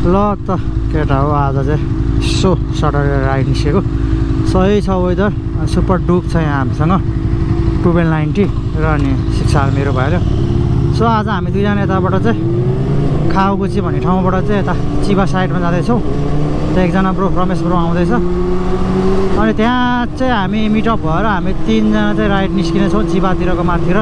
ल त केटा हो आज चाहिँ यसो सटरडे राइड निस्केको सही छ वेदर सुपर डुक छ यहाँ हामीसँग 1290 र अनि 6 मेरो भएर सो आज हामी दुईजना यताबाट चाहिँ खाउगुची भन्ने ठाउँबाट चाहिँ यता चिबा साइडमा जाँदैछौँ त्यहाँ एकजना ब्रो रमेश ब्रो आउँदैछ अनि त्यहाँ चाहिँ हामी मिटअप भएर हामी तीनजना चाहिँ राइड निस्किनेछौँ चिबातिरको माथितिर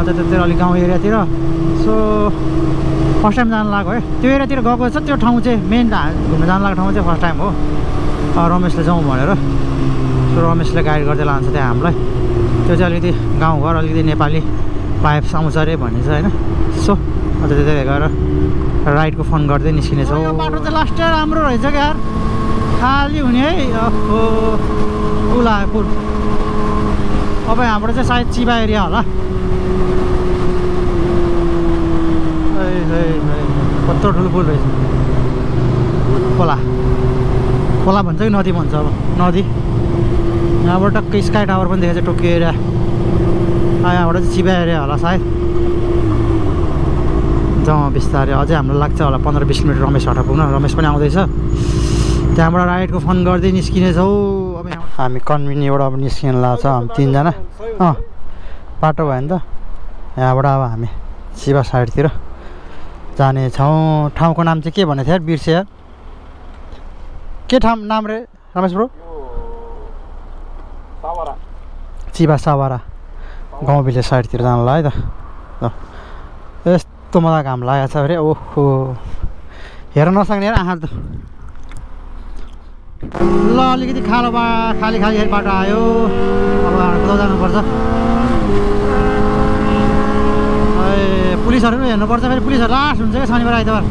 त्यतातिर अलिक गाउँ एरियातिर सो फर्स्ट टाइम जानु लाग्यो है त्यो एरियातिर गएको छ त्यो ठाउँ चाहिँ मेन घुम्न जानु लागेको ठाउँ चाहिँ फर्स्ट टाइम हो रमेशले जाउँ भनेर सो रमेशले गाइड गर्दै लान्छ त्यहाँ हामीलाई त्यो चाहिँ अलिकति गाउँघर अलिकति नेपाली भाइब्स आउँछ अरे भन्ने छ होइन सो अन्त त्यतै गएर राइडको फन गर्दै निस्किनेछौँ यो बाटो चाहिँ लास्ट टाइम राम्रो रहेछ क्या यार खाली हुने है पुल आयो पुल अब यहाँबाट चाहिँ सायद चिबा एरिया होला कत्रो ठुलो पुल रहेछ खोला खोला भन्छ कि नदी भन्छ अब नदी यहाँबाट टक्कै स्काई टावर पनि देखेको छ टोकियो एरिया यहाँबाट चाहिँ चिबा एरिया होला सायद जाउँ बिस्तारै अझै हाम्रो लाग्छ होला 15-20 मिनट रमेशबाट पुग्न रमेश पनि आउँदैछ त्यहाँबाट राइडको फन गर्दै निस्किनेछौँ अब हामी कन्भिनीबाट अब निस्किन लाग्छ हामी तीनजना बाटो भयो नि त यहाँबाट अब हामी चिबा साइडतिर जानेछौँ ठाउँको नाम चाहिँ के भनेको थियो यार बिर्से यार के ठाउँ नाम रे रमेश ब्रो चिबा सावारा गाउँ भिलेज साइडतिर जानुलाई है त यस्तो मलाई घाम लागेको छ अरे ओहो हेर्न नसक्ने यार आँखा त ल अलिकति खाली बाटो आयो अब कुदाउ जानुपर्छ पुलिसहरू पनि हेर्नुपर्छ फेरि पुलिसहरू लास्ट हुन्छ क्या शनिबार आइतबार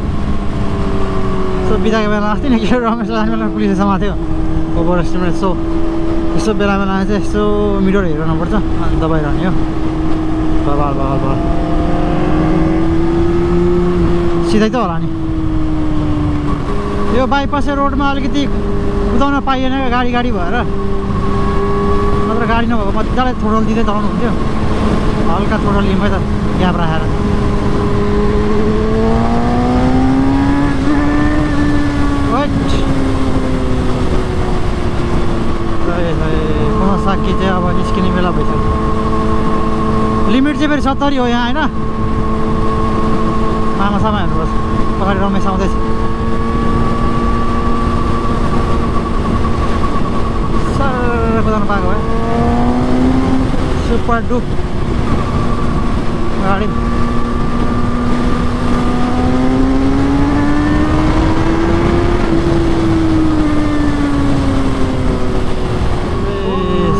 सो बिदाको बेला अस्ति नि के रमेश लाने बेला पुलिस समात्यो ओभर एस्टिमेट सो यसो बेला चाहिँ यसो मिटर हेर्नुपर्छ अनि दबाइरहने हो बबाल सिधै त होला नि यो बाइपास रोडमा अलिकति कुदाउन पाइएन क्या गाडी भएर नत्र गाडी नभएको मजाले थोडल दिँदै चलाउनु हुन्थ्यो हल्का थोडल लिम्बै त ग्याप राखेर साकी चाहिँ अब निस्किने बेला भइसक्यो लिमिट चाहिँ फेरि 70 हो यहाँ होइन मामासामा हेर्नुपर्छ पछाडि रमेश आउँदैछ सर कुदाउनु पाएको है सुपर डुक गाडी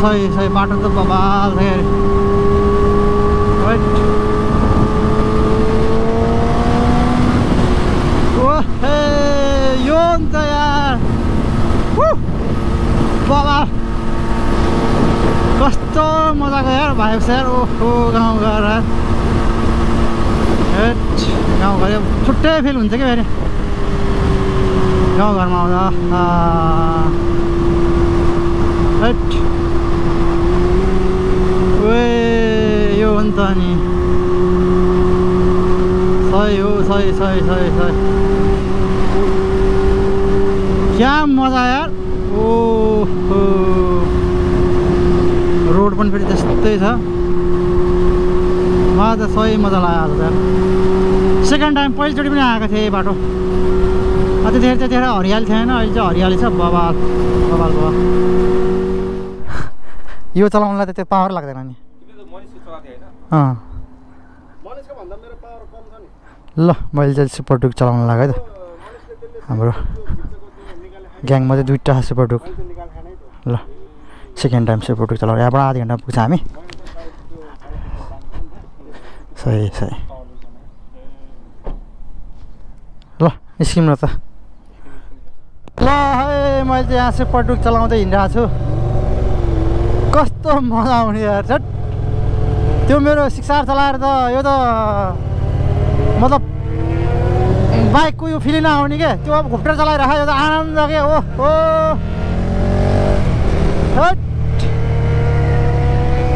सही बाटो त बबाल छ यार ओहे यो नि त यार बबाल कस्तो मजाको यार भाइब्स यार ओहो गाउँ घर गाउँघर छुट्टै फिल हुन्छ क्या फेरि गाउँघरमा आउँदा यो हो नि त नि सही क्या मजा यार ओहो रोड पनि फेरि त्यस्तै छ मलाई त सही मजा लाग्यो आज यार सेकेन्ड टाइम पहिलोचोटि पनि आएको थिएँ बाटो त्यतिखेर हरियाली थिएन अहिले चाहिँ हरियाली छ बबाल यो चलाउनलाई त त्यो पावर लाग्दैन नि ल मैले चाहिँ सुपर डुक चलाउन लाग्यो है त हाम्रो ग्याङमा चाहिँ 2टा सुपर डुक ल सेकेन्ड टाइम सुपर डुक चलाउनु यहाँबाट आधा घन्टा पुग्छ हामी सही ल निस्किम न त ल है मैले चाहिँ यहाँ सुपर डुक चलाउँदै हिँडिरहेको छु कस्तो मजा आउने यार झट् त्यो मेरो 6R चलाएर त यो त मतलब बाइकको यो फिल नआउने क्या त्यो अब घुप्टेर चलाइराख यो त आनन्द क्या ओहो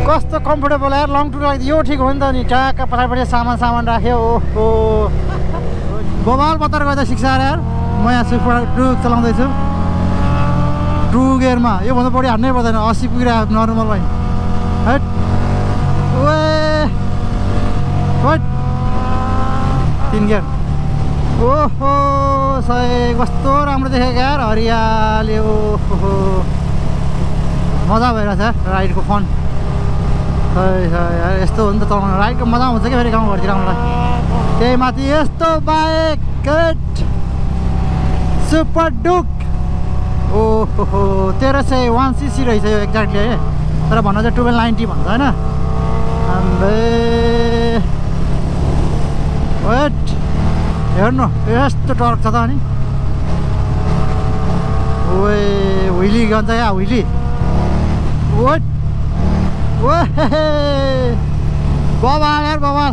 कस्तो कम्फर्टेबल यार लङ टुर लागि यो ठिक हो नि त नि ट्याक्क पछाडिपट्टि सामान राख्यो ओहो बबाल पत्तर गर्दा शिक्षा यार म यहाँ सुपर डुक चलाउँदैछु टु गियरमा योभन्दा बढी हान्नै पर्दैन 80 पुगिरहेको नर्मलमा हैट ओए हैट 3 गियर ओहो सही कस्तो राम्रो देखेको यार हरियाली ओहो मजा भइरहेछ यार राइडको फन सही यार यस्तो हो नि त चलाउनु राइडको मजा आउँछ कि फेरि गाउँघरतिर आउनुलाई त्यही माथि यस्तो बाइक सुपर डुक ओहो 1301cc रहेछ यो एक्ज्याक्टली है तर भन्न चाहिँ 1290 भन्छ होइन वेट हेर्नु यस्तो टर्क छ त अनि ओए हुइली गन्छ क्या हुइली वेट ओहे बबाल यार बबाल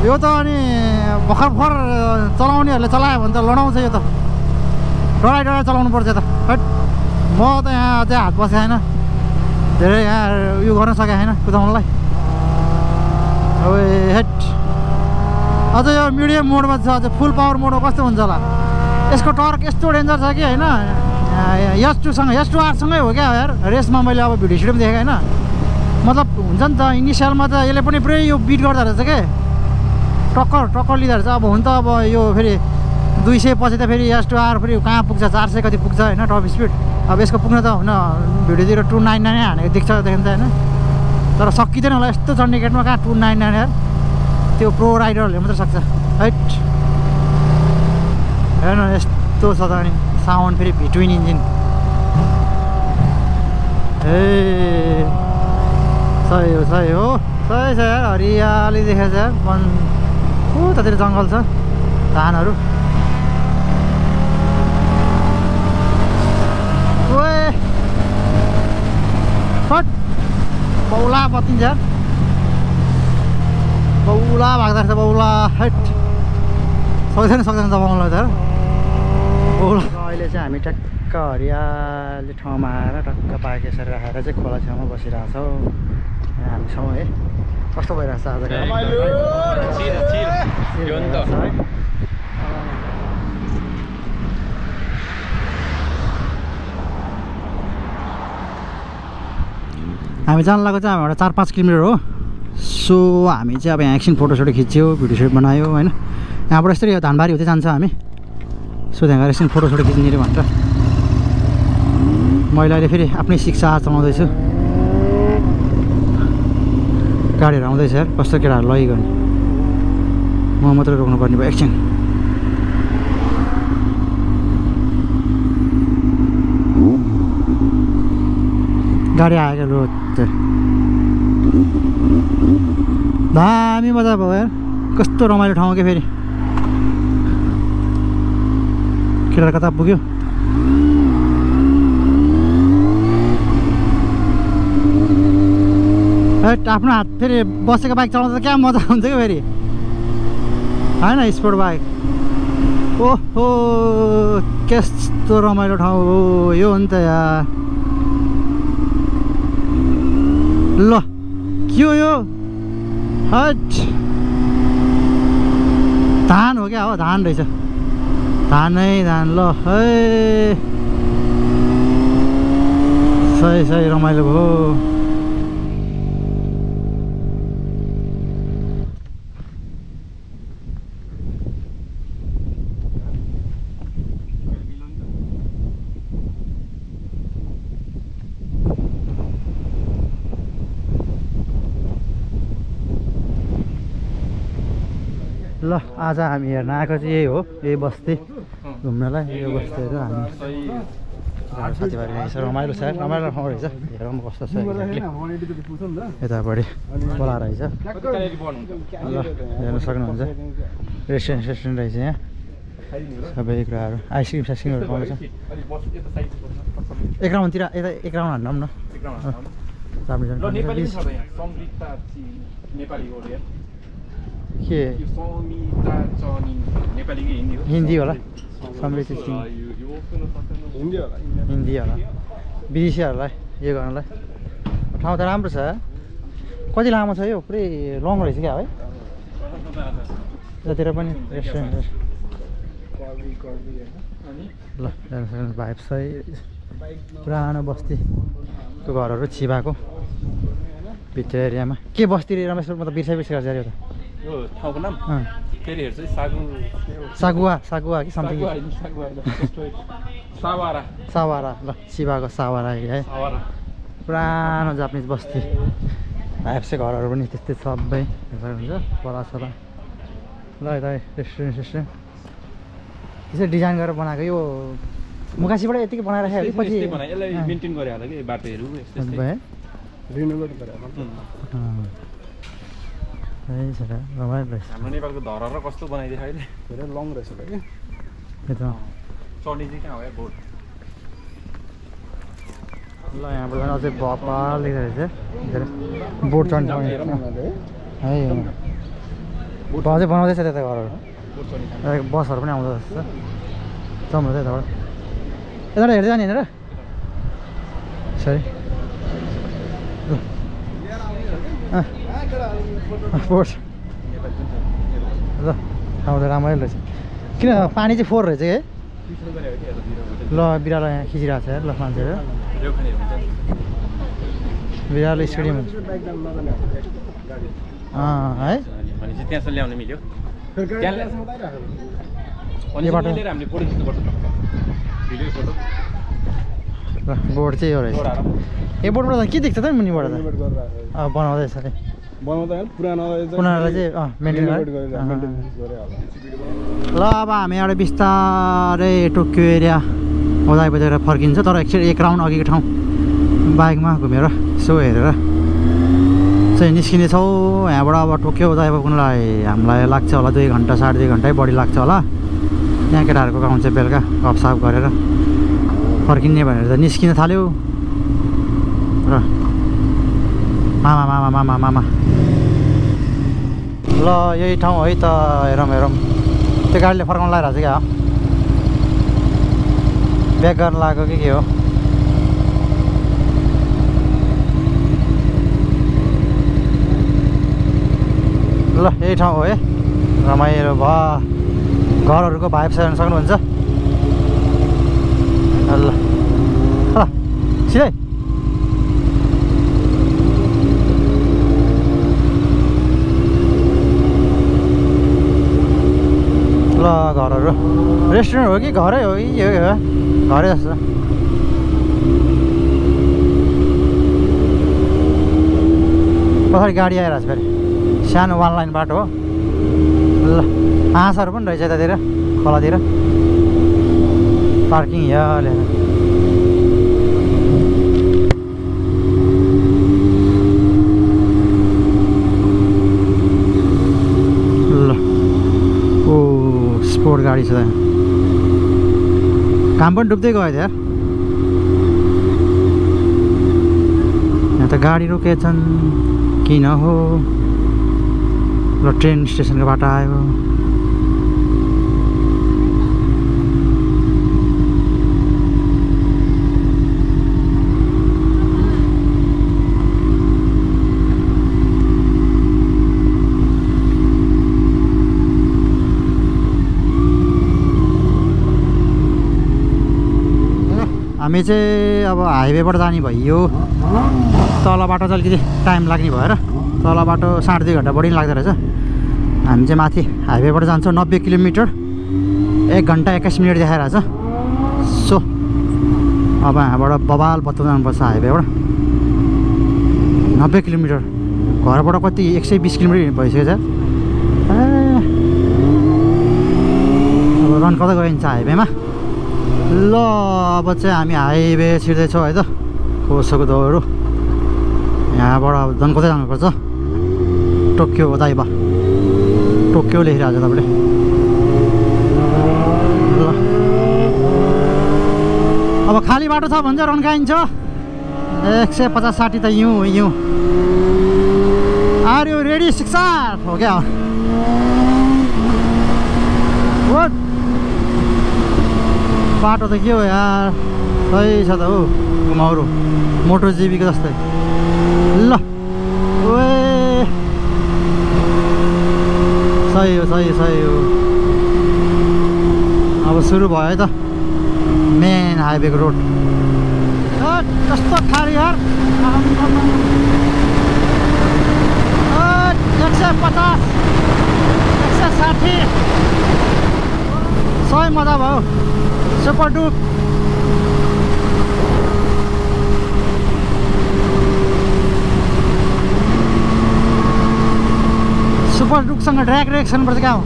यो त अनि भर्खर चलाउनेहरूले चलायो भने त लडाउँछ यो त डराइ चलाउनु पर्छ त हट म त यहाँ अझै हात बसेको छैन धेरै यहाँ उयो गर्न सकेको छैन कुदाउनलाई ओए हेट अझ यो मिडियम मोडमा छ अझ फुल पावर मोडमा कस्तो हुन्छ होला यसको टर्क यस्तो डेन्जर छ कि होइन S2सँग S2R सँगै हो क्या यार रेसमा मैले अब भिडियो सिडियो पनि देखेँ होइन मतलब हुन्छ नि त इनिसियलमा त यसले पनि पुरै यो बिट गर्दो रहेछ के टक्कर लिँदो रहेछ अब हुन त अब यो फेरि 200 पछि त फेरि S2R फेरि कहाँ पुग्छ 400 कति पुग्छ होइन टप स्पिड अब यसको पुग्न त हुन भिडियोतिर 299 नै हानेको देख्छ देखिन्छ होइन तर सकिँदैन होला यस्तो चण्डीगेटमा कहाँ 299 यार त्यो प्रो राइडरहरूले मात्रै सक्छ हैट हेर्नु यस्तो छ त अनि साउन्ड फेरि भिट्विन इन्जिन ए सही हो सही छ यार हरियाली देखेछ यार वन उतातिर जङ्गल छ धानहरू ओए फट बौला बत्तिन्छ यार बौला भाग्दो रहेछ बौला हैट सक्दैन दबाउनलाई त बौला अहिले चाहिँ हामी टक्क हरियाली ठाउँमा आएर टक्क बाइक यसरी राखेर चाहिँ खोला छेउमा बसिरहेछौँ हामी छौँ है कस्तो भइरहेछ आज हामी जान लागेको चाहिँ हामीबाट 4-5 किलोमिटर हो सो हामी चाहिँ अब यहाँ एकछिन फोटोसोटो खिच्यो भिडियो सुट बनायो होइन यहाँबाट यसरी धानबारी हुँदै जान्छ हामी सो त्यहाँ गएर एकछिन फोटोसोटो खिच्ने अरे भनेर मैले अहिले फेरि आफ्नै शिक्षा चलाउँदैछु गाडीहरू आउँदैछ यार कस्तो केटाहरू लगिगयो नि म मात्रै रोक्नुपर्ने भयो एकछिन गाडी आएको लो दामी मजा भयो यार कस्तो रमाइलो ठाउँ के फेरि केटाहरू कता पुग्यो आफ्नो हात फेरि बसेको बाइक चलाउँदा क्या मजा हुन्छ क्या फेरि होइन स्पोर्ट बाइक ओहो कस्तो रमाइलो ठाउँ हो यो हो नि त यार ल के हो यो हट धान हो क्या हो धान रहेछ धानै धान ल है सही रमाइलो भयो ल आज हामी हेर्न आएको चाहिँ यही हो यही बस्ती घुम्नलाई यो बस्तीहरू हामी साथीभाइ रहेछ रमाइलो छ रमाइलो ठाउँ रहेछ हेरौँ कस्तो छ यतापट्टि खोला रहेछ ल हेर्न सक्नुहुन्छ रेस्टुरेन्ट रहेछ यहाँ सबै कुराहरू आइसक्रिम साइसक्रिमहरू पाउँछ एक राउन्डतिर यता एक राउन्ड हान्नु न के हिन्दी होला समृद्धि हिन्दी होला विदेशीहरूलाई यो गर्नलाई ठाउँ त राम्रो छ कति लामो छ यो पुरै लङ रहेछ क्या है जतिर पनि रेस्टुरेन्ट ल भाइब सही पुरानो बस्तीको घरहरू छिबाको भित्र एरियामा के बस्ती रे रमेश म त बिर्सिरहेको छु यो ठाउँको नाम फेरि हेर्छु सागुवा कि समथिङ सावारा ल छिबाको सावारा एरिया है पुरानो जापानिज बस्ती भाइब चाहिँ घरहरू पनि त्यस्तै सबै हुन्छ बलासला ल यता रेस्टुरेन्ट त्यसै डिजाइन गरेर बनाएको यो मुकासीबाट यतिकै बनाइराखेको पछि यसलाई मेन्टेन गरे होला कि बाटोहरू रिनोभेट गरे हाम्रो नेपालको धरहरा कस्तो बनाइदिएको अहिले धेरै लङ रहेछ कि चढ्ने चाहिँ कहाँ हो या बोर्ड ल यहाँबाट अझै भपा लेखेको रहेछ बोर्ड चढ्ने है अझै बनाउँदैछ त्यता घरहरू बसहरू पनि आउँदो रहेछ चम्रो चाहिँ यताबाट यताबाट हेर्दै जाने होइन र सरी बोर्ड ल ठाउँ त राम्रै रहेछ किन पानी चाहिँ फोहोर रहेछ कि है ल बिरालो यहाँ खिचिरहेको छ ल मान्छेहरू बिरालो स्टेडियम है त्यहाँसम्म ल्याउन मिल्यो बोर्ड चाहिँ यो रहेछ यो बोर्डबाट के देख्छ त मुनिबाट त बनाउँदैछ अरे पुरानोलाई चाहिँ मेन्टेन ल अब हामी एउटा बिस्तारै टोकियो एरिया ओदाइ बजेर फर्किन्छ तर एकचोटि एक राउन्ड अघिको ठाउँ बाइकमा घुमेर यसो हेरेर चाहिँ निस्किनेछौँ यहाँबाट अब टोकियो ओदाइ पुग्नलाई हामीलाई लाग्छ होला 2 घन्टा 2.5 घन्टै बढी लाग्छ होला यहाँ केटाहरूको गाउँ चाहिँ बेलुका गफसाफ गरेर फर्किने भनेर त निस्किन थाल्यो र मामा ल यही ठाउँ है त हेरौँ त्यो गाडीले फर्काउन लगाइरहेको छ क्या ब्याक गर्न लागेको के हो ल यही ठाउँ हो है रमाइलो भयो घरहरूको भाइब हेर्न सक्नुहुन्छ ल सिधै ल घरहरू रेस्टुरेन्ट हो कि घरै हो कि के हो घरै जस्तो पछाडि गाडी आइरहेको छ फेरि सानो 1 लाइन बाटो हो ल हाँसहरू पनि रहेछ यतातिर खोलातिर पार्किङ यहाँ ल ओ स्पोर्ट गाडी छ त काम पनि डुब्दै गयो यार यहाँ त गाडी रोकेछन् किन हो ल ट्रेन स्टेसनको बाटो आयो हामी चाहिँ अब हाइवेबाट जाने भइयो तल बाटो चाहिँ अलिकति टाइम लाग्ने भएर तल बाटो 2.5 घन्टा बढी लाग्दो रहेछ हामी चाहिँ माथि हाइवेबाट जान्छौँ 90 किलोमिटर 1 घन्टा 21 मिनट देखाइरहेछ सो अब यहाँबाट बबाल बत्तु जानुपर्छ हाइवेबाट 90 किलोमिटर घरबाट कति 120 किलोमिटर भइसकेछ अब रन कता गइन्छ हाइवेमा ल अब चाहिँ हामी हाइवे छिर्दैछौँ है त कोसोको दौरो यहाँबाट अब झन् कतै जानुपर्छ टोकियो ओदाइबा टोकियो लेखिरहेको छ तपाईँले ल अब खाली बाटो छ भने चाहिँ रन्काइन्छ 150-60 त यु आर यु रेडी शिक्षा हो क्या बाटो त के हो यार सही छ त हो घुमाउरो मोटर जिबीको जस्तै ल ओए सही हो अब सुरु भयो है त मेन हाइवेको रोड कस्तो खाली यार 150 160 100 मजा भयो सुपर डुक सुपर डुकसँग ड्र्याग रिएक्सन पर्छ क्या हो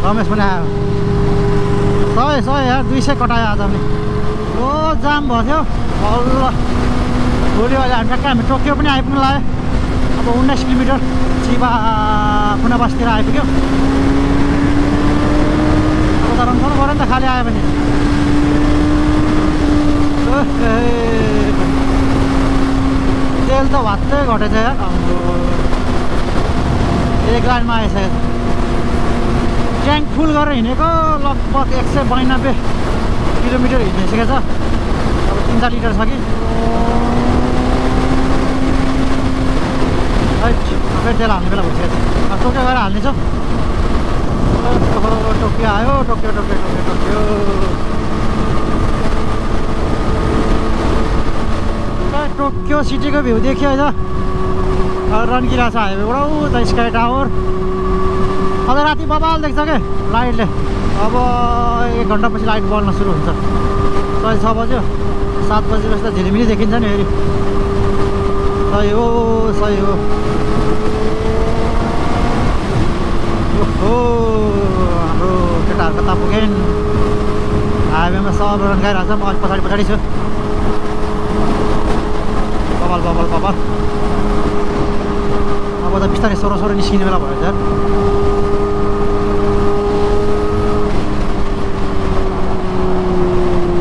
रमेश पनि आयो 100 यार 200 कटायो आज पनि ओ जाम भयो थियो बल्ल भोलि अहिले हामी टोकियो पनि आइपुग्नु लाग्यो अब 19 किलोमिटर चिबा पुना बस्तीतिर आइपुग्यो अब त रम्फाउनु पऱ्यो नि त खाली आयो भने तेल त भात्तै घटेछ यार एक लाइनमा आइसक्यो ट्याङ्क फुल गरेर हिँडेको लगभग 192 किलोमिटर हिँडिसकेको छ अब 3-4 लिटर छ कि फेरि तेल हाल्ने बेला भइसकेको छ टोकियो गएर हाल्नेछु टोकियो आयो टोकियो टोकियो सिटीको भ्यू देखियो है त रन्किरहेको छ हाइवेबाट त स्काई टावर अझ राति बबाल देख्छ क्या लाइटले अब 1 घन्टापछि लाइट बल्न सुरु हुन्छ 6 बज्यो 7 बजी जस्तो झिलिमिली देखिन्छ नि फेरि सही हो ओहो हाम्रो केटाहरू कता पुगेन हाइवेमा सब रन्काइरहेको छ म अलिक पछाडि छु बबाल अब त बिस्तारै सोरो निस्किने बेला भयो यार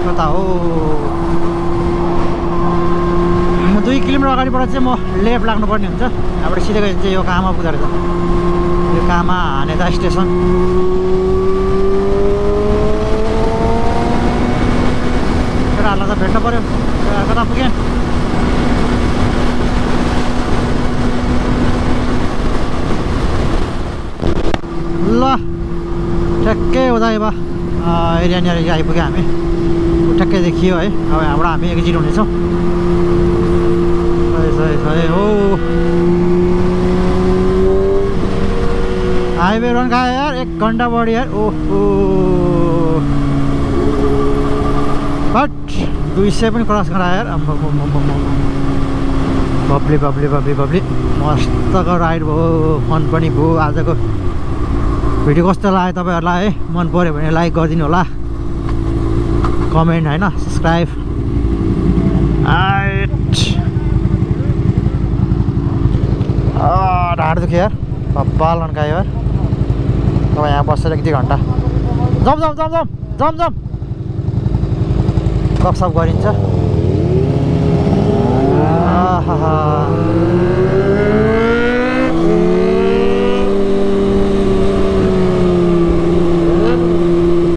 कता हो 2 किलोमिटर अगाडिबाट चाहिँ म लेफ्ट लाग्नुपर्ने हुन्छ यहाँबाट सिधै गयो भने चाहिँ यो कामा पुग्दो रहेछ यो कामा हानेदा स्टेसन केटाहरूलाई त भेट्नु पऱ्यो कता पुगेँ ल ठ्याक्कै उदाइबा एरिया नियर आइपुग्यो हामी ठ्याक्कै देखियो है अब यहाँबाट हामी एक्जिट हुनेछौँ सही हो हाइवे रन खायो यार 1 घन्टा बढी यार ओहो बट 200 पनि क्रस गरायो यार बब्ली मस्तको राइड भयो फन पनि भयो आजको भिडियो कस्तो लाग्यो तपाईँहरूलाई है मन पऱ्यो भने लाइक गरिदिनु होला कमेन्ट होइन सब्सक्राइब ढाड दुख्यो यार बब्बाल रन्कायो यार अब यहाँ बसेर 1-2 घन्टा जम गफसफ गरिन्छ